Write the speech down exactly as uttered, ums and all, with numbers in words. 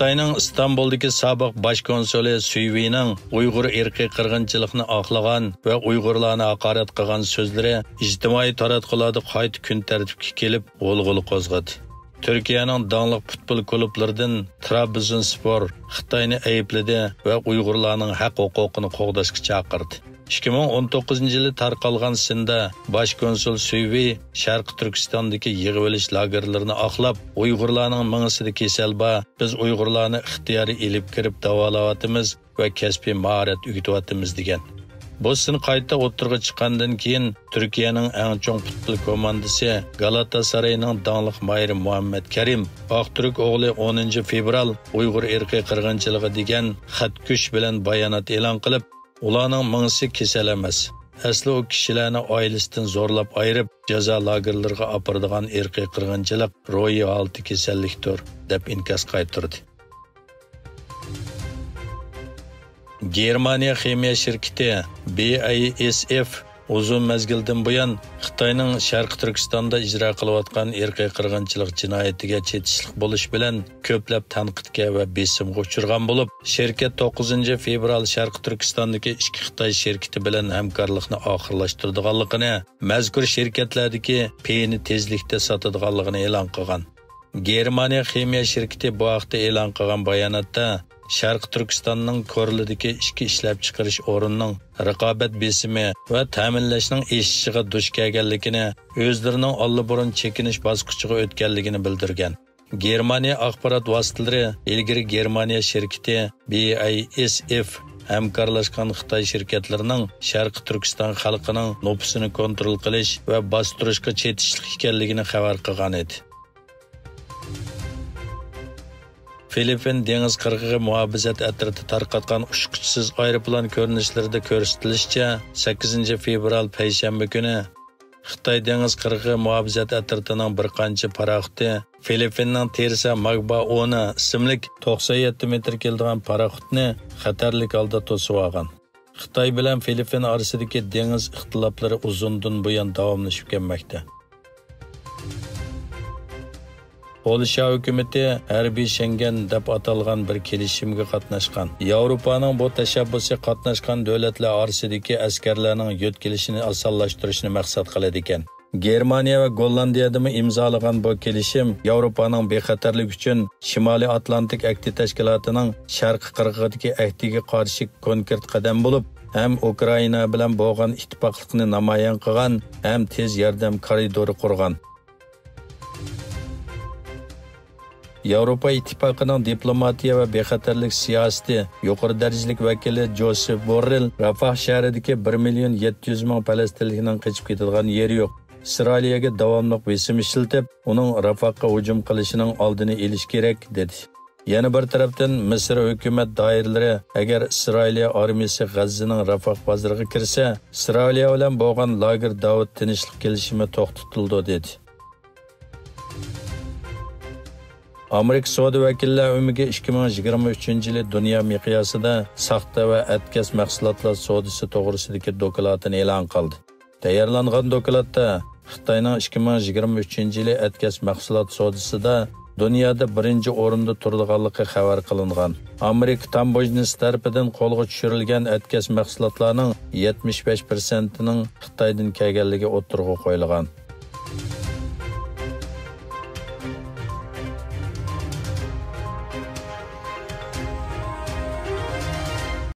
خىتاينىڭ ئىستانبۇلدىكى سابىق باش كونسۇلى سۈي ۋېينىڭ ئۇيغۇر ئىرقىي قىرغىنچىلىقنى ئاقلىغان ۋە ئۇيغۇرلارنى ھاقارەت قىلغان سۆزلىرى ئىجتىمائىي تاراتقۇلاردا قايتا كۈن تەرتىپكە كېلىپ، غۇلغۇلا قوزغىدى. تۈركىيەنىڭ داڭلىق پۇتبول كۇلۇبلىرىدىن ترابزونسپور خىتاينى ئەيىبلىدى ۋە ئۇيغۇرلارنىڭ ھەق-ھوقۇقىنى قوغداشقا چاقىردى. ئىككى مىڭ ئون توققۇزىنچى يىلى تارقالغان سىندا باش كونسۇل سۈي ۋېي شەرقىي تۈركىستاندىكى يىغىۋېلىش لاگېرلىرىنى ئاقلاپ، ئۇيغۇرلارنىڭ مېڭىسىدە كېسەل بار، بىز ئۇيغۇرلارنى ئىختىيارىي ئېلىپ كىرىپ داۋالاۋاتىمىز ۋە كەسپىي ماھارەت ئۆگىتىۋاتىمىز، دېگەن. بۇ سىن قايتا ئوتتۇرىغا چىققاندىن كېيىن، تۈركىيەنىڭ ئەڭ چوڭ پۇتبول كوماندىسى گالاتاساراينىڭ داڭلىق ماھىرى مۇھەممەد كەرىم، ئاقتۈرك ئوغلى ئونىنچى فېۋرال ئۇيغۇر ئىرقىي قىرغىنچىلىقى دېگەن خەتكۈش بىلەن بايانات ئېلان قىلىپ، ئۇلارنىڭ مېڭىسى كېسەل ئەمەس، ئەسلى ئۇ كىشىلەرنى ئائىلىسىدىن زورلاپ ئايرىپ، جازا لاگېرلىرىغا ئاپىرىدىغان ئىرقىي قىرغىنچىلىق روھىي ھالىتى كېسەللىكتۇر، دەپ ئىنكاس قايتۇردى. گېرمانىيە خىمىيە شىركىتى بى ئەي ئېس ئېف ئۇزۇن مەزگىلدىن بۇيان خىتاينىڭ شەرقىي تۈركىستاندا ئىجرا قىلىۋاتقان ئىرقىي قىرغىنچىلىق جىنايىتىگە چېتىشلىق بولۇش بىلەن كۆپلەپ تەنقىدكە ۋە بېسىمغا ئۇچرىغان بولۇپ، شىركەت توققۇزىنچى فېۋرال شەرقىي تۈركىستاندىكى ئىككى خىتاي شىركىتى بىلەن ھەمكارلىقنى ئاخىرلاشتۇرىدىغانلىقىنى، مەزكۇر شىركەتلەردىكى پېيىنى تېزلىكتە ساتىدىغانلىقىنى ئېلان قىلغان. گېرمانىيە خىمىيە شىركىتى بۇ ھەقتە ئېلان قىلغان باياناتتا، شەرقىي تۈركىستاننىڭ كورلىدىكى ئىككى ئىشلەپچىقىرىش ئورنىنىڭ رىقابەت بېسىمى ۋە تەمىنلەشنىڭ ئېشىشىغا دۇچ كەلگەنلىكىنى، ئۆزلىرىنىڭ ئاللىبۇرۇن چېكىنىش باسقۇچىغا ئۆتكەنلىكىنى بىلدۈرگەن. گېرمانىيە ئاخبارات ۋاسىتىلىرى ئىلگىرى گېرمانىيە شىركىتى بى ئەي ئېس ئېف ھەمكارلاشقان خىتاي شىركەتلىرىنىڭ شەرقىي تۈركىستان خەلقىنىڭ نوپۇسىنى كونترول قىلىش ۋە باستۇرۇشقا چېتىشلىق ئىكەنلىكىنى خەۋەر قىلغان ئىدى. فىلىپپىن دېڭىز قىرغىقى مۇھاپىزەت ئەترىتى تارقاتقان ئۇچقۇچىسىز ئايروپىلان كۆرۈنۈشلىرىدە كۆرسىتىلىشىچە، سەككىزىنچى فېۋرال پەيشەنبە كۈنى خىتاي دېڭىز قىرغىقى مۇھاپىزەت ئەترىتىنىڭ بىر قانچە پاراخوتى فىلىپپىننىڭ تېرسا ماگبا ئونا ئىسىملىك توقسان يەتتە مېتىر كېلىدىغان پاراخوتنى خەتەرلىك ھالدا توسۇۋالغان. خىتاي بىلەن فىلىپپىن ئارىسىدىكى دېڭىز ئىختىلاپلىرى ئۇزۇندىن بۇيان داۋاملىشىپ كەلمەكتە. پولشا ھۆكۈمىتى ھەربىي شېنگېن دەپ ئاتالغان بىر كېلىشىمگە قاتناشقان. ياۋروپانىڭ بۇ تەشەببۇسى قاتناشقان دۆلەتلەر ئارىسىدىكى ئەسكەرلەرنىڭ يۆتكىلىشىنى ئاسانلاشتۇرۇشنى مەقسەت قىلىدىكەن. گېرمانىيە ۋە گوللاندىيەدىمۇ ئىمزالىغان بۇ كېلىشىم ياۋروپانىڭ بىخەتەرلىكى ئۈچۈن شىمالىي ئاتلانتىك ئەھدى تەشكىلاتىنىڭ شەرقىي قىرغىقىدىكى ئەھدىگە قارشى كونكرېت قەدەم بولۇپ، ھەم ئۇكرائىنا بىلەن بولغان ئىتتىپاقلىقنى نامايان قىلغان، ھەم تېز ياردەم كارىدورى قۇرغان. ياۋروپا ئىتتىپاقىنىڭ دىپلوماتىيە ۋە بىخەتەرلىك سىياسىتى يۇقىرى دەرىجىلىك ۋەكىلى جوسېپ بوررېل رافاھ شەھىرىدىكى بىر مىليون يەتتە يۈز مىڭ پەلەستىنلىكنىڭ قېچىپ كېتىدىغان يېرى يوق، ئىسرائىلىيەگە داۋاملىق بېسىم ئىشلىتىپ، ئۇنىڭ رافاھقا ھۇجۇم قىلىشىنىڭ ئالدىنى ئېلىش كېرەك، دېدى. يەنە بىر تەرەپتىن، مىسىر ھۆكۈمەت دائىرىلىرى ئەگەر ئىسرائىلىيە ئارمىيىسى غەززىنىڭ رافاھ بازىرىغا كىرسە، ئىسرائىلىيە بىلەن بولغان لاگېر داۋۇت تىنچلىق كېلىشىمى توختىتىلىدۇ، دېدى. ئامېرىكا سودا ۋەكىللەر ئۆمىكى ئىككى مىڭ يىگىرمە ئۈچىنچى يىلى دۇنيا مىقياسىدا ساختا ۋە ئەتكەس مەھسۇلاتلار سودىسى توغرىسىدىكى دوكلاتىنى ئېلان قىلدى. تەييارلانغان دوكلاتتا خىتاينىڭ ئىككى مىڭ يىگىرمە ئۈچىنچى يىلى ئەتكەس مەھسۇلات سودىسىدا دۇنيادا بىرىنچى ئورۇندا تۇرىدىغانلىقى خەۋەر قىلىنغان. ئامېرىكا تاموژنىسى تەرىپىدىن قولغا چۈشۈرۈلگەن ئەتكەس مەھسۇلاتلارنىڭ يەتمىش بەش پىرسەنتىنىڭ خىتايدىن كەلگەنلىكى ئوتتۇرىغا قويۇلغان.